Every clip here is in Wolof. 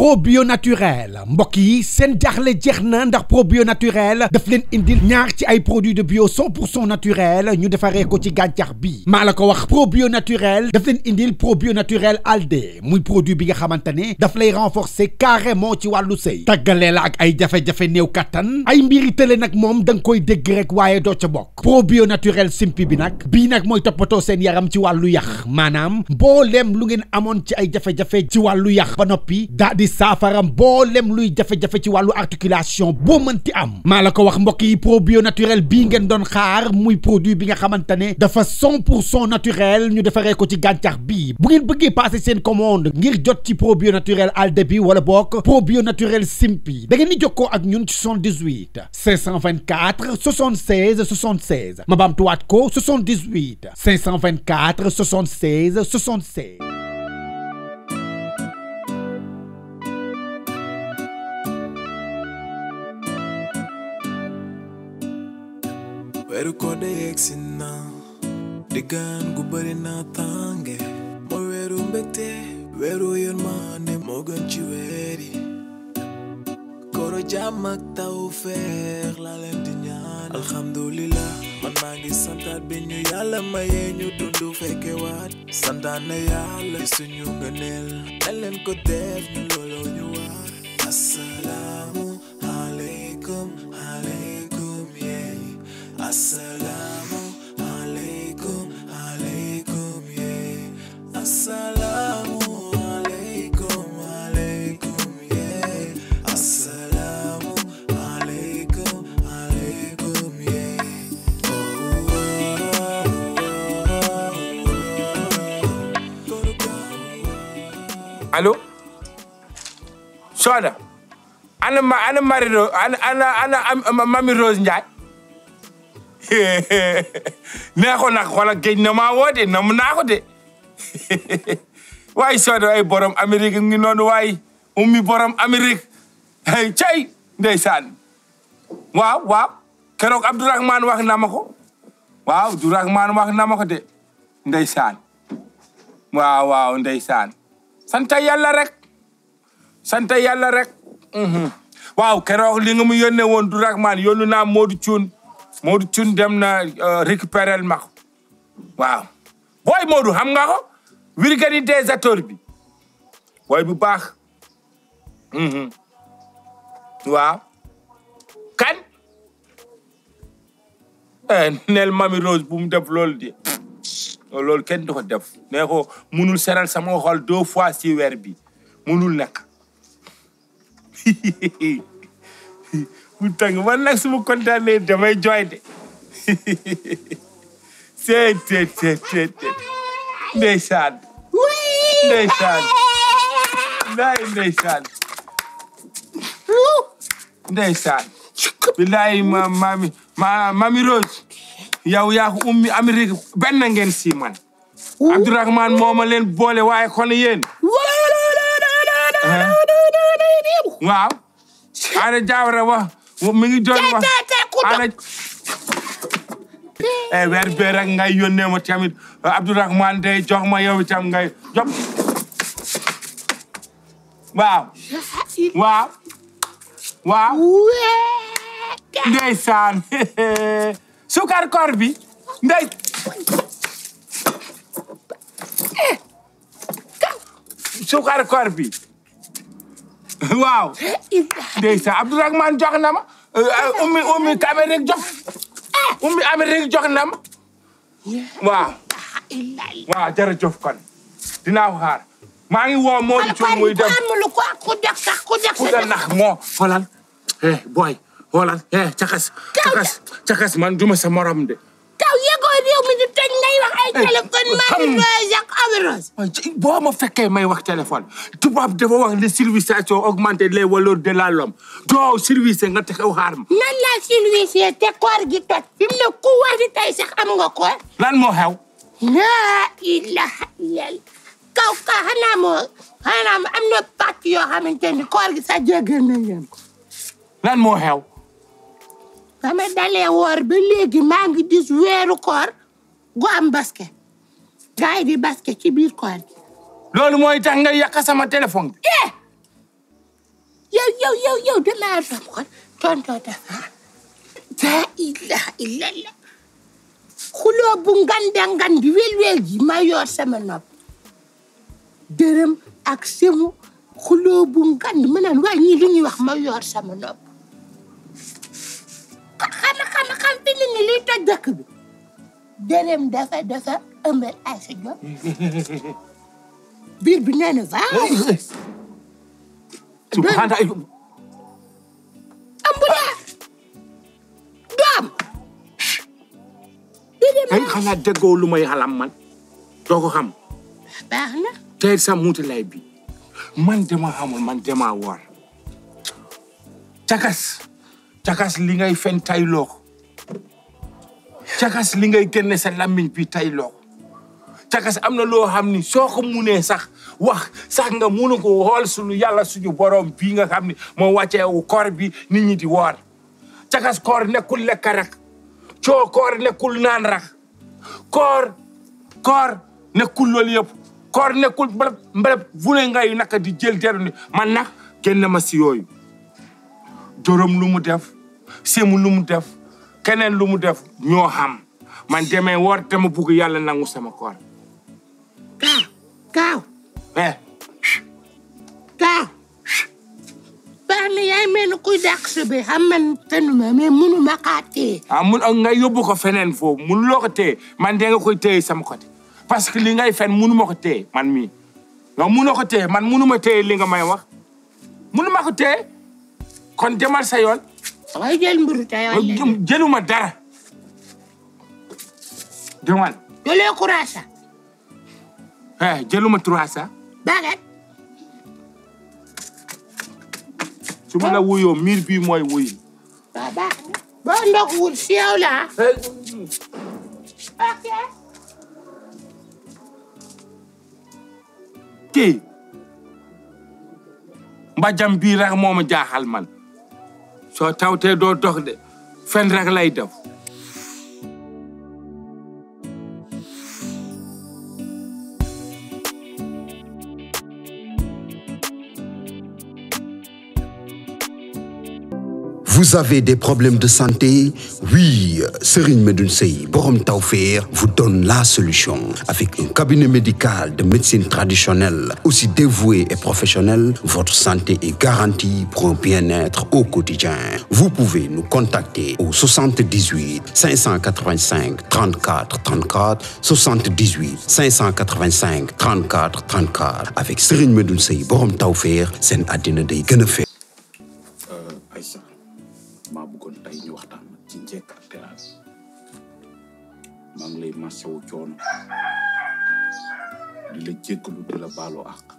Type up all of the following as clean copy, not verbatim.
probio naturel mbokk yi seen jaaxle jeex na ndax probio naturel daf leen indil ñaar ci ay produits de bio 100% naturel ñu defaree ko ci gàncax bi maa la ko wax probio naturel daf leen indil probio naturel alde muy produit bi nga xamante ne daf lay renforcer carrément ci wàllu sëy tàggalee la ak ay jafe-jafe néew kattan ay mbiri tële nag moom da nga koy dégg rek waaye doo ca bokk probio naturel simpi bi nag bii nag mooy toppatoo seen yaram ci wàllu yax maanaam mbooleem lu ngeen amoon ci ay jafe-jafe ci wàllu yax ba noppi daa di saafara mbooleem luy jafe-jafe ci wàllu articulation boo mënti am maa la ko wax mbokk yi probio naturel bii ngeen doon xaar muy produit bi nga xamante ne dafa 100% naturel ñu defaree ko ci gàncax bii bu ngeen bëggee passer seen commande ngir jot ci probio naturel alde bi wala bokk probio naturel simpi da ngeen di jokkoo ak ñun ci 78 524 76 76 ma baamtuwaat ko 78 524 76 76. weeru koor de yegsi na diggaan gu bëri na tànge mooy weeru mbégte weeru yërmande moo gën ci weer yi kooro jàmm ak tawfeex la leen di ñaan alhamdulillah man maa ngi santaat bi ñu yàlla mayee ñu dundu fekke waat santaane yàlla suñu ngëneel dañ leen ko def ñu looloo ñu waar assalaamu aleykum aleykum yee assalaamu aleykum aleykum yee assalaamu aleykum aleykum yee assalaamu aleykum aleykum yee allo Soda ana Marie Rose ana Mami Rose Ndiaye neexoon nag xoolal géej na maa woote na mu naa ko de waaye Soda ay borom Amérique ngi noonu waaye ummi borom Amérique ay cay ndeysaan waaw keroog Abdourahmane wax na ma ko waaw Abdourahmane wax na ma ko de ndeysaan waaw ndeysaan sant yàlla rek waaw keroog li nga mu yónnee woon Abdourahmane yónnu naa Modou Thioune dem na récupérer ma ko waaw booy Modou xam nga ko vulgarisateur bi booy bu baax waaw kan neel Mami Rose bu mu def loolu di loolu kenn du ko def nee ko munul seral sama xol 2 fois ci weer bi munul nekk bu tàng man nag su ma kontaanee damay jooy de seet ndeysaan bilaay Mami Rose yow yaa ko ummi Amérique benn ngeen si man Abdourahmane moo ma leen boole waaye kon yéen waaw ana Jawara wax mi ngi doon wax ana weer bee rek ngay yónnee ma tamit Abdourahmane day jox ma yow itam ngay jox waaw ndeysaan sukar koor bi ndey sukar koor bi waaw ndeysaan Abdourahmane jox na ma ummi Amérique jox na ma waaw jërëjëf kon dinaa ko xaar maa ngi woo Modou Thioune muy dem ku da nax moo xoolal boy xoolal cakas man duma sa morom de taw yegoo réew mi di tëj ngay wax ay téléphone Mami Rose ak Ami Rose boo ma fekkee may wax téléphone tubaab dafa wax les civilisations augmenter les valeurs de l'homme doo service nga taxaw xaar ma nan la service te koor gi toj fi mu ne ku wax di tey sax am nga ko lan moo xew laa ilaha illallah kaw ka xanaa am na pàcc yoo xamante ni koor gi sax jéggal na leen ko lan moo xew dama dalee woor ba léegi maa ngi dis weeru koor gu am basket gars yi di basket ci biir koor gi loolu mooy tax nga yàq sama téléphone yow damaa doon ko tonton dafa laa ilaha illallah xuloo bu ngandi wel ji ma yor sama nopp dërëm ak semu xuloo bu ngand ma naan waa ñii lu ñuy wax ma yor sama nopp xam fi ni liy toj dëkk bi dërëm dafa ëmbal Aïssa Diop biir bi nee na subhanallah ambula doom ay xanaa déggoo lu may xalam man doo ko xam baax na tey sa muuti lay bi man dama xamul man dama war cakas li ngay fen tayloo cakas li ngay génne sa làmmiñ bi tayloo cakas am na loo xam ni soo ko munee sax wax sax nga munu ko xool suñu yàlla suñu borom bii nga xam ni moo wàcceewu koor bi nit ñi di woor cakas koor nekkul lekk rek koor nekkul naan rek koor nekkul loolu yëpp koor nekkul mbërëb fu ne ngay naka di jël deru ni man nag génn ma si yooyu jorom lu mu def semu lu mu def keneen lu mu def ñoo xam man demee woor te ma bugg yàlla nangu sama koor kaaw baax na yaay mel ni kuy dàq sa bi xam man tenuma mais munu ma kaa téye mun nga yóbbu ko feneen foofu munu loo ko téye man de nga koy téye sama côté parce que li ngay fen munu ma ko téye man mii nga munoo ko téye man munu ma téye li nga may wax munu ma ko téye kon demal sa yoon ngay jël mburu ta yoon jëluma dara demal jëlee kurasa jëluma 300 bagat su ma la wuyoo miir bii mooy wuyu waaw baax na boo ndogwul si yow la ok kii mbajam bii rek moo ma jaaxal man soo tawtee doo dox de fen rek lay def Vous avez des problèmes de santé? Oui, Serigne Medoune Sey, Borom Tawfeex vous donne la solution. Avec un cabinet médical de médecine traditionnelle, aussi dévoué et professionnel, votre santé est garantie pour un bien-être au quotidien. Vous pouvez nous contacter au 78 585 34 34, 78 585 34 34. Avec Serigne Medoune Sey, Borom Tawfeex, seen àddina day gën a fe. Aïssa maa bëggoon tey ñu waxtaan ci njëkk ak teraanga maa ngi lay masawu coono di la jéggalu di la baalu àq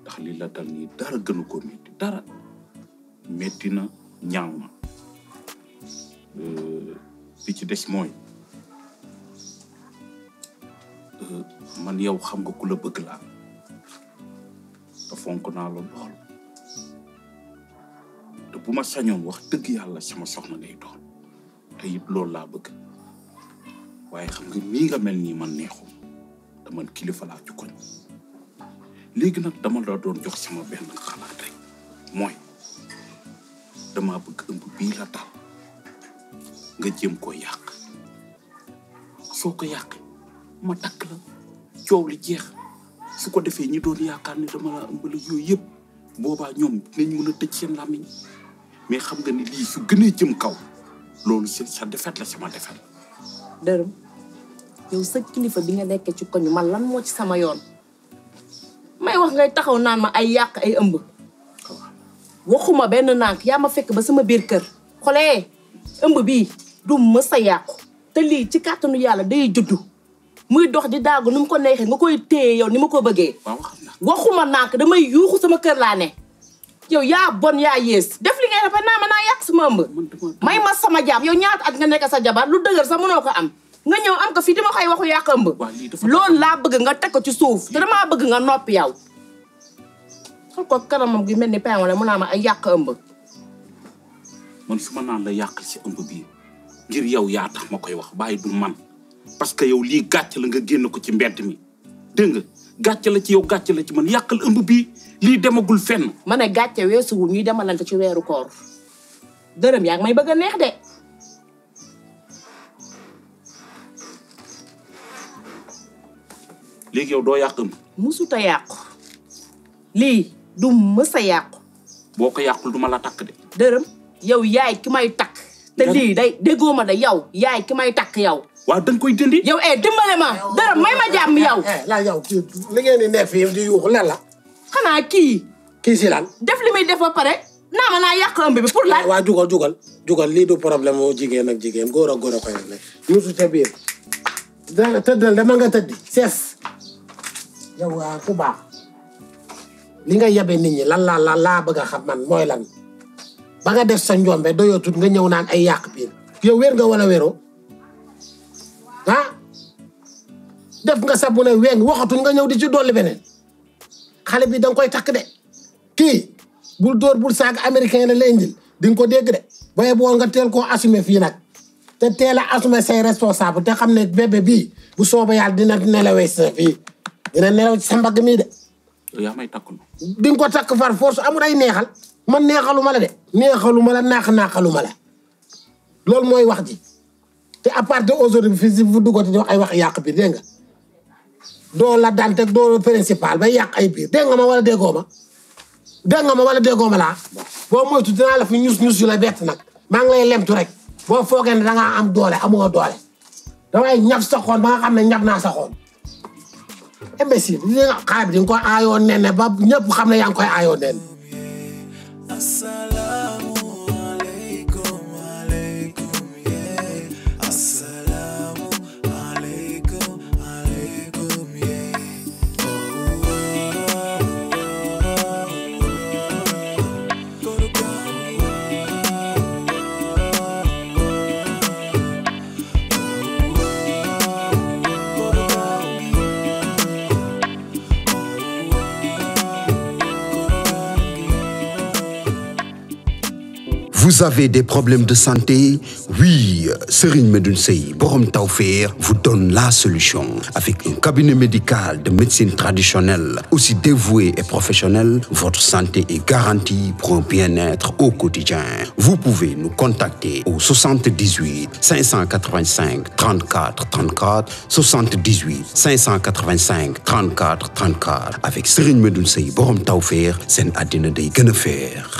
ndax li la dal nii dara gënu ko métti dara métti na ñaaw na bi ci des mooy man yow xam nga ku la bëgg laa te fonk naa la lool te bu ma sañoon wax dëgg yàlla sama soxna ngay doon te it loolu laa bëgg waaye xam nga nii nga mel nii man neexum te man kilifa laa ci koñ léegi nag dama la doon jox sama benn xalaat rek mooy dama bëgg ëmb bii la dal nga jéem koo yàq soo ko yàqee ma takk la coow li jeex su ko defee ñi doon yaakaar ne dama la ëmbal yooyu yëpp boobaa ñoom dinañ mën a tëj seen làmmiñ mais xam nga ni lii su gënee jëm kaw loolu sa defet la sama defet dërëm yow sa kilifa bi nga nekkee ci koñ man lan moo ci sama yoon may wax ngay taxaw naan ma ay yàq ay ëmb waxuma benn nànk yaa ma fekk ba sama biir kër xolee ëmb bii du mës a yàqu te lii ci kàttanu yàlla day juddu muy dox di daagu nu mu ko neexee nga koy téye yow ni ma ko bëggee waxuma nànk damay yuuxu sama kër laa ne yow yaa bon yaa yées def li ngay rafet naa ma naa yàq sama ëmb may ma sama jaam yow ñaata at nga nekk sa jabar lu dëgër sax mënoo ko am nga ñëw am ko fii di ma xay waxu yàq ëmb loolu laa bëgg nga teg ko ci suuf te damaa bëgg nga noppi yow xam ko kanamam gi mel ni pain wala mu naa ma ay yàq ëmb man su ma naan la yàq si ëmb bii ngir yow yaa tax ma koy wax bàyyi du man parce que yow lii gàcc la nga génn ko ci mbedd mi dégg nga gàcce la ci yow gàcce la ci man yàqal ëmb bii lii demagul fenn. ma ne gàcce weesuwul ñuy demalante ci weeru koor dërëm yaa ngi may bëgg a neex de. léegi yow doo yàq ëmb. musuta yàqu lii du mës a yàqu. boo ko yàqul duma la takk de. dërëm yow yaay ki may takk. te lii day déggoo ma de yow yaay ki may takk yow. waaw dañ koy dindi. yow dimbale ma dërëm may ma jàmm yow. la yow kii li ngeen di nekk fii di yuuxu lan la. xanaa kii. kii si lan. def li may def ba pare naa ma naa yàq ëmb bi pour lan. waa jugal lii du problème moo jigéen ak jigéen góor ak góor a koy ne musu te biir tëddal dama nga tëddi sees yow ku baax li nga yebe nit ñi lan laa bëgg a xam man mooy lan ba nga def sa njombe doyoo tut nga ñëw naan ay yàq biir yow wér nga wala wéroo def nga sa bu ne weng waxatuñ nga ñëw di ci dolli beneen xale bi danga koy takk de kii bul dóor bul saag américain la indil di nga ko dégg de boye boo nga teel koo assumer fii nag te teel a assumer say responsable te xam ne bébé bii bu soobee yàlla dina nelawee sa fii dina nelaw ci sa mbagg mii de. yow yaa may takk no di nga ko takk far force amul ay neexal man neexaluma la de neexaluma la naaxaluma la loolu mooy wax ji te à partir d'aujourd'hui fii si fu duggati di wax ay wax yàq biir dégg nga doo la daan teg doo principal ba yàq ay biir dégg nga ma wala déggoo ma laa boo moytu dinaa la fi ñus yu la bett nag maa ngi lay lemtu rek boo foogee ne dangaa am doole amoo doole damay ñaf sa xoon ba nga xam ne ñaf naa sa xoon imbécile li nga xaar bi di nga koy aayoo nen ba ñëpp xam ne yaa ngi koy aayoo nen. Vous avez des problèmes de santé? Oui, Serigne Medoune Sey, borom tawfeex, vous donne la solution. Avec un cabinet médical de médecine traditionnelle, aussi dévoué et professionnel, votre santé est garantie pour un bien-être au quotidien. Vous pouvez nous contacter au 78 585 34 34, 78 585 34 34. Avec Serigne Medoune Sey, borom tawfeex, seen àddina day gën a feex.